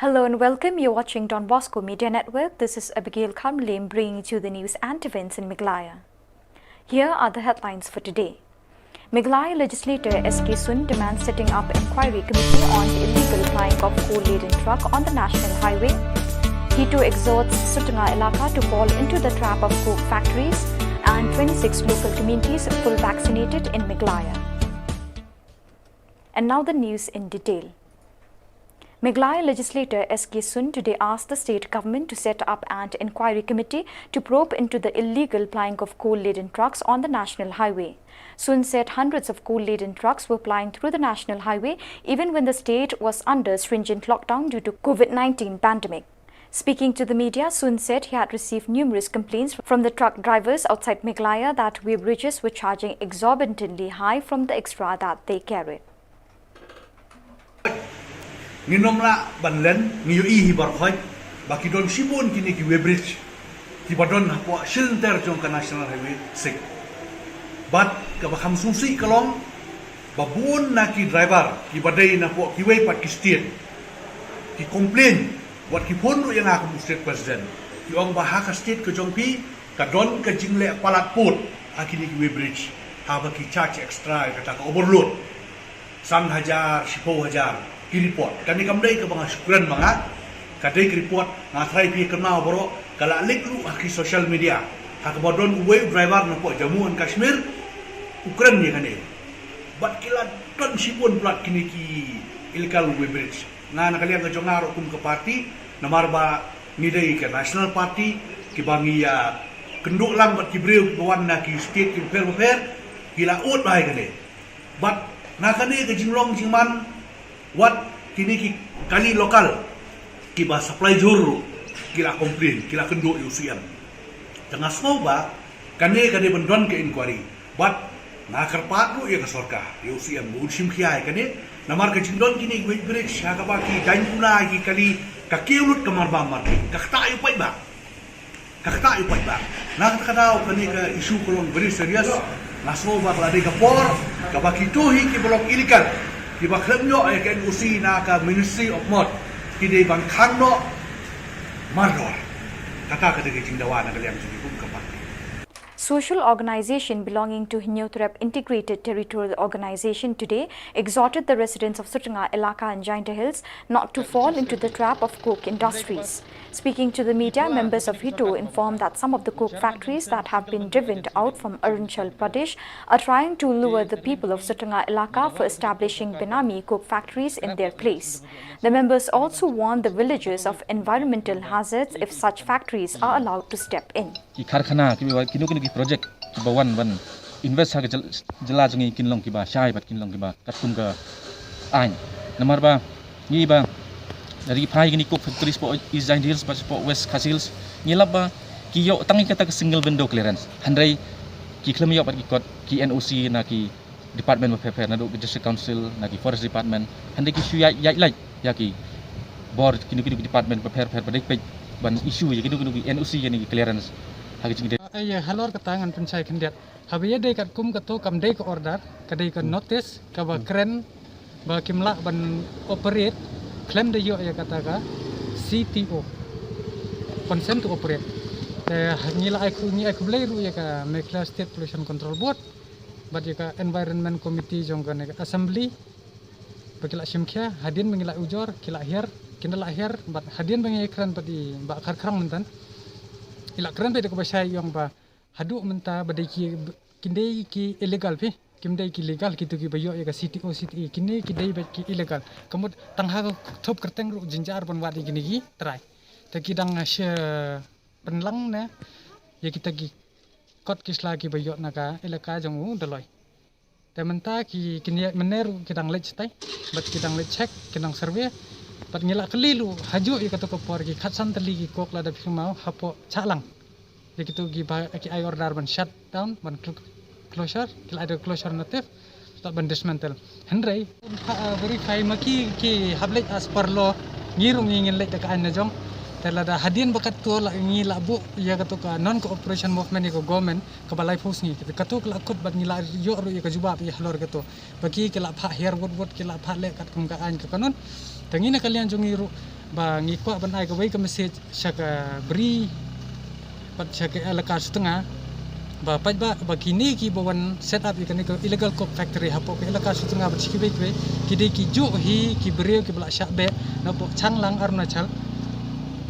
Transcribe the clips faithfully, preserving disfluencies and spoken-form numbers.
Hello and welcome. You're watching Don Bosco Media Network. This is Abigail Kharmlem bringing you the news and events in Meghalaya. Here are the headlines for today. Meghalaya legislator S K Sun demands setting up inquiry committee on the illegal plying of coal-laden truck on the national highway. HITO exhorts Sutnga Elaka to fall into the trap of coke factories, and twenty-six local communities full vaccinated in Meghalaya. And now the news in detail. Meghalaya legislator S K Sun today asked the state government to set up an inquiry committee to probe into the illegal plying of coal-laden trucks on the national highway. Sun said hundreds of coal-laden trucks were plying through the national highway even when the state was under stringent lockdown due to COVID nineteen pandemic. Speaking to the media, Sun said he had received numerous complaints from the truck drivers outside Meghalaya that weighbridges were charging exorbitantly high from the extra that they carried. Ngin ym lah ban len, ngi ïohi hi baroh khoit ba ki don shibun kine ki weighbridge kiba don hapoh shilynter jong ka National Highway six. Bad kaba kham sngewsih ka long ba bun na ki driver kiba dei na hapoh kiwei pat ki state ki complain, wat ki phone ruh ïa nga kum u state president, ki ong ba ha ka state ka jong phi ka don ka jingleh palat pud ha kine ki weighbridge, haba ki charge extra ïa kata ka overload. San hajar, shiphew hajar ki report. Kane kam dei kaba nga shu kren ma nga, ka dei ka report, nga tharai phi kynmaw baroh, ka la leak ruh ha ki social media, ha kaba don uwei u driver na hapoh Jammu and Kashmir u kren ïa kane. Bad ki la don shibun palat kine ki illegal weighbridge. Nga na ka liang ka jong nga ruh kum ka party, namar ba ngi dei ka national party, kiba ngi ïakynduh lang bad ki briew kiba wan na ki state ki bapher bapher, ki la ud bha ïa kane. Bad na kane ka jinglong jingman, wat kine ki kali local kiba supply jhur ruh ki la complain, ki la kynduh ïa u C M. Te nga sngew ba kane ka dei ban don ka inquiry. Bad nga kyrpad ruh ïa ka sorkar, ïa u C M, ba un shim khia ïa kane. Namar ka jingdon kine ki weighbridge ha kaba ki dang puna ki kali, ka kiew lut ka marbam marki, ka ktah ïa u paidbah. Ka ktah ïa u paidbah. Na kata ka daw kane ka issue ka long very serious. Nga sngew ba ka la dei ka por kaba kito hi kiba long illegal, kiba khlem ïoh ïa ka N O C na ka Ministry of Mines, ki dei ban khang noh mardor. Kata ka dei ka jingdawa na ka liang jong ngi kum ka party. Social organization belonging to Hynñiewtrep Integrated Territorial Organization today exhorted the residents of Sutnga Elaka and Jaintia Hills not to fall into the trap of coke industries. Speaking to the media, members of HITO informed that some of the coke factories that have been driven out from Arunachal Pradesh are trying to lure the people of Sutnga Elaka for establishing benami coke factories in their place. The members also warned the villagers of environmental hazards if such factories are allowed to step in. Ki karkhana, kiba kino kino ki project kiba wan ban invest ha ka jylla jong ngi kin long kiba shai bad kin long kiba katkum ka aiñ. Namar ba ngi ba ri phai kini coke factories hapoh East Jaintia Hills bad hapoh West Khasi Hills, ngi lap ba ki ïoh tang ïa kata ka single window clearance, hynrei ki khlem ïoh bad ki kot ki N O C na ki department bapher bapher, naduh ki District Council, na ki Forest Department, hynrei ki shu ïaid ïaid lait ïa ki bor kino kino ki department bapher bapher ba dei peit ban issue ïa kino kino ki N O C ïa kine ki clearance ha ki jingdei. Ai halor kata ngan pynshai khyndiat. Haba ïadei katkum kato kam dei ka order, ka dei ka notice kaba kren ba kim lah ban operate khlem da ïoh ïa kata ka C T O, consent to operate. Te ngi la ai khu ngi ai khublei ruh ïa ka Meghalaya State Pollution Control Board bad ïa ka Environment Committee jong kane ka Assembly ba ki la shim khia. Hadien ba ngi la ujor ki la hiar, kin da la hiar bad hadien ba ngi kren bad i Bah Kharkhrang mynta, i la kren bad da kaba shai ïong ba haduh mynta ba dei ki, kin dei ki illegal phi, kim dei ki legal kito kiba ïoh ïa ka C T O, C T E, kine ki dei bad ki illegal. Ka mut tang ha ka thup kyrteng ruh jynjar ban wad ïa kine ki trai. Te ki dang sha pynlang ne ïa kita ki kot ki sla kiba ïoh na ka elaka jong u Dolloi. Te mynta ki, kine mynne ruh ki dang leit shatai bad ki dang leit check, ki dang survey. Bad ngi la kylli ruh hajuh ïa kato ka por ki khatsan tylli ki kok lada phi kynmaw hapoh Chahlang. Ïa kito kiba ki ai order ban shut down, ban cl- closure, ki la ai da closure notice, la ban dismantle. Hynrei verify ma ki, ki hap leit as per law, ngi ruh ngi ngin leit da ka aiñ la jong. Te lada hadien ba kato la ngi la buh ïa kato ka non cooperation movement ïa ka government kaba laiphew sngi, kato ka la kut bad ngi la ïoh ruh ïa ka jubab ïa halor kato. Ba ki, ki la phah hiar wut wut, ki la phah leh katkum ka aiñ ka kanun. Te ngi na ka liang jong ngi ruh Ba ngi kwah ban ai kawei ka message sha ka bri bad sha ka elaka Sutnga ba paidbah ba kine kiba wan set up ïa kane ka illegal coke factory hapoh ka elaka Sutnga bad sha kiwei kiwei ki dei kijuh hi ki briew kiba la shah beh napoh Changlang, Arunachal.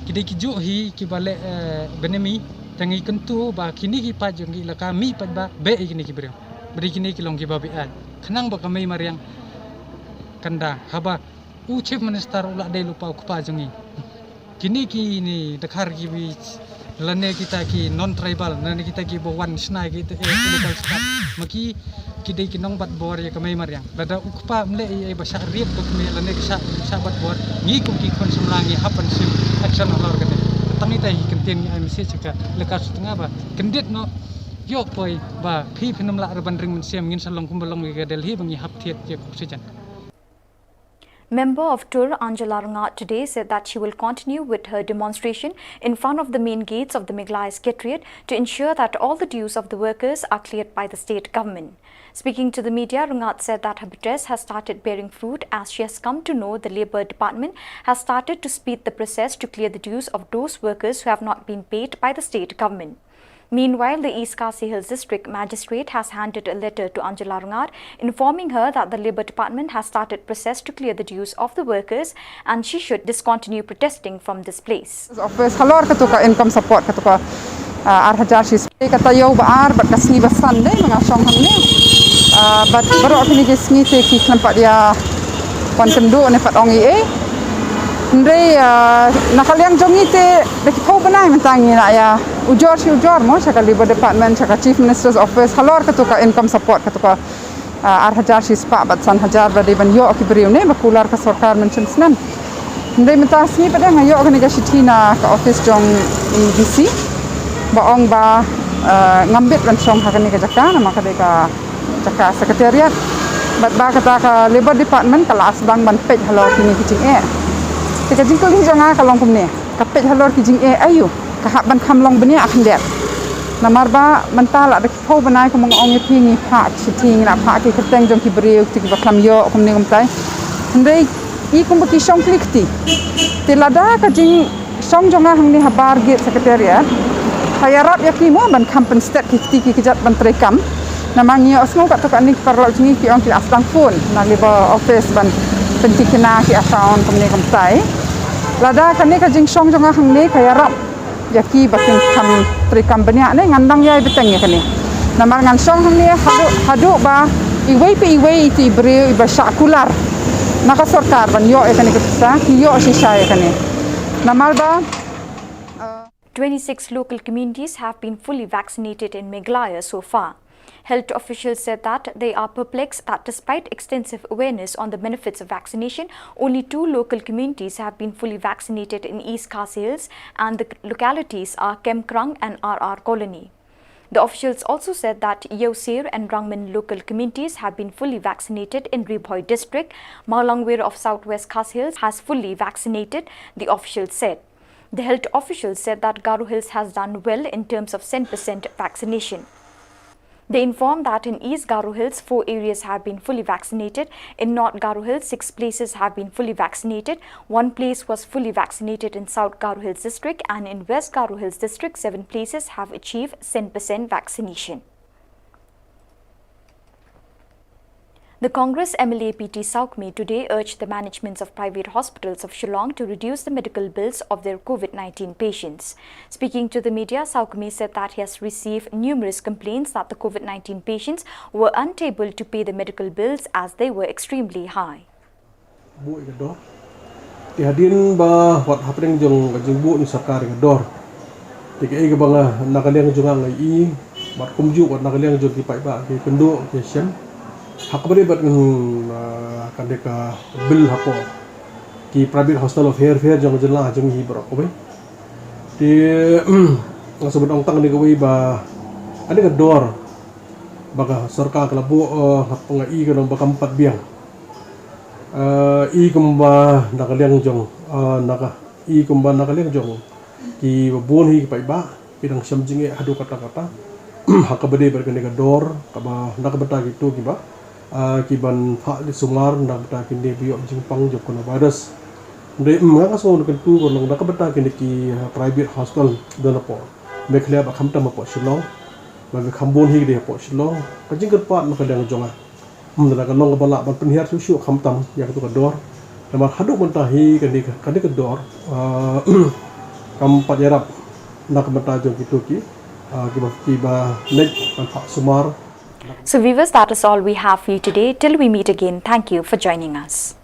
Ki dei kijuh hi kiba leh, eh, benami. Te ngi kyntu ba kine ki paid jong ki elaka mih paidbah beh ïa kine ki briew. Ba dei kine ki long kiba beh-aiñ khnang ba ka mei mariang kan da. Haba u Chief Minister u la dei lypa u kpa jong ngi. Kine ki ne dkhar kiwei lane kita ki non tribal lane kita kiba wan shna ïa kita, eh, illegal stuff. Ma ki ki dei ki nongbat bor ïa ka mei mariang. Lada u kpa um leh ei ei ba shah riat ba kmie lane ka shah, shah bat bor, ngi kum ki khun samla ngi hap ban shim action halor kane. Tang ita hi kyntien ngi ai message sha ka elaka Sutnga ba kyndit noh, ïoh poi ba phi phin ym lah ruh ban ring mynsiem, ngin sa long kumba long ïa ka Delhi ba ngi hap thied ïa ka oxygen. Member of Tur Angela Rngat today said that she will continue with her demonstration in front of the main gates of the Meghalaya Secretariat to ensure that all the dues of the workers are cleared by the state government. Speaking to the media, Rngat said that her protest has started bearing fruit as she has come to know the Labour Department has started to speed the process to clear the dues of those workers who have not been paid by the state government. Meanwhile, the East Khasi Hills District Magistrate has handed a letter to Angela Rngat informing her that the Labour Department has started process to clear the dues of the workers and she should discontinue protesting from this place. Office halor katu ka income support katu ka, ah, ar hajar shi spah. Ka taïew ba ar bad ka sngi ba san dei ma nga shong hangne. Ah, bad baroh kine ki sngi te ki khlem pat ïa wan kynduh ne pat ong ei ei. Hynrei, ah, na ka liang jong ngi te da ki phew bnai mynta ngi la ïa ujor shi ujor mo sha ka Labour Department, sha ka Chief Minister's Office halor katu ka income support katu ka, ah, ar hajar shi spah bad san hajar ba dei ban ïoh ki briew ne ba kular ka sorkar mynshem snem. Hynrei mynta sngi pat nga ïoh kane ka shithi na ka office jong i D C ba ong ba, ah, ngam bit ban shong ha kane ka jaka namar ka dei ka jaka Secretariat. Bad ba kata ka Labour Department ka la sdang ban peit halor kine ki jingeh. Te ka jingkylli jong nga ka long kumne, ka peit halor ki jingeh aïu? Ka hap ban kham long bniah khyndiat. Namar ba mynta la da ki phew bnai kumba nga ong ïa phi ngi phah ki shithi, ngi la phah ki kyrteng jong ki briew kti kiba khlem ïoh kumne kumtai. Hynrei i kumba ki shong kli kti. Te lada ka jing shong jong nga hangne habar gate Secretariat ka ïarap ïa ki mo ban kham pynstet ki kti ki kjat ban trei kam. Namar ngi ïohsngew katto katne ki paralok jong ngi ki ong ki la sdang phone na Labour Office ban pyntikna ki account kumne kumtai. Lada kane ka jingshong jong nga hangne ka ïarap ïa ki ba kin kham trei kam bniah ne ngan dang ïai bteng ïa kane. Namar ngan shong hangne haduh, haduh ba iwei pa iwei iti i briew iba shah kular na ka sorkar ban ïoh ïa kane ka pisa ki ïoh shisha ïa kane. Namar ba, uh, twenty-six local communities have been fully vaccinated in Meghalaya so far. Health officials said that they are perplexed that despite extensive awareness on the benefits of vaccination, only two local communities have been fully vaccinated in East Khasi Hills, and the localities are Kemkrang and R R Colony. The officials also said that Iewsir and Rangmin local communities have been fully vaccinated in Ri Bhoi district. Mawlangwir of South West Khasi Hills has fully vaccinated, the officials said. The health officials said that Garo Hills has done well in terms of cent percent vaccination. They informed that in East Garo Hills, four areas have been fully vaccinated. In North Garo Hills, six places have been fully vaccinated. One place was fully vaccinated in South Garo Hills district, and in West Garo Hills district, seven places have achieved cent percent vaccination. The Congress M L A P T Sawkmie today urged the managements of private hospitals of Shillong to reduce the medical bills of their COVID nineteen patients. Speaking to the media, Sawkmie said that he has received numerous complaints that the COVID nineteen patients were unable to pay the medical bills as they were extremely high. Buh ïa ka dor. Te hadien ba wat hapdeng jong ka jingbuh na sorkar ïa ka dor, te kaei kaba nga na ka liang jong nga nga ïohi bad kumjuh wat na ka liang jong ki paidbah ki kynduh ki shem ha kaba ïadei bad, ah, kane ka bill hapoh ki private hospital of health, health jong ka jylla jong ngi baroh kawei. Te nga sngewbha ban ong tang kane kawei ba kane ka dor ba ka sorkar ka la buh, ah, hap nga ïohi ka long ba kam pat biang. Ah, i kumba na ka liang jong, ah, na ka, i kumba na ka liang jong kiba bun hi ki paidbah ki dang shem jingeh haduh katta katta ha kaba ïadei bad kane ka dor kaba na ka bynta kito kiba, ah, ki ban phah leit sumar na ka bynta kine ba ïoh jingpang jong coronavirus. Hynrei, mm, nga ka sngew na kyntu ka long na ka bynta kine ki, ah, private hospital don hapoh Meghalaya bad khamtam hapoh Shillong. Bad kham bun hi ki dei hapoh Shillong. Ka jingkyrpad na ka liang jong nga, mm, da ka long kaba lah ban pynhiar shuh shuh khamtam ïa katu ka dor. Namar haduh mynta hi kane ka, kane ka dor, ah, kam pat ïarap na ka bynta jong kito ki, ah, kiba, kiba leit ban phah sumar. So viewers, that is all we have for you today. Till we meet again, thank you for joining us.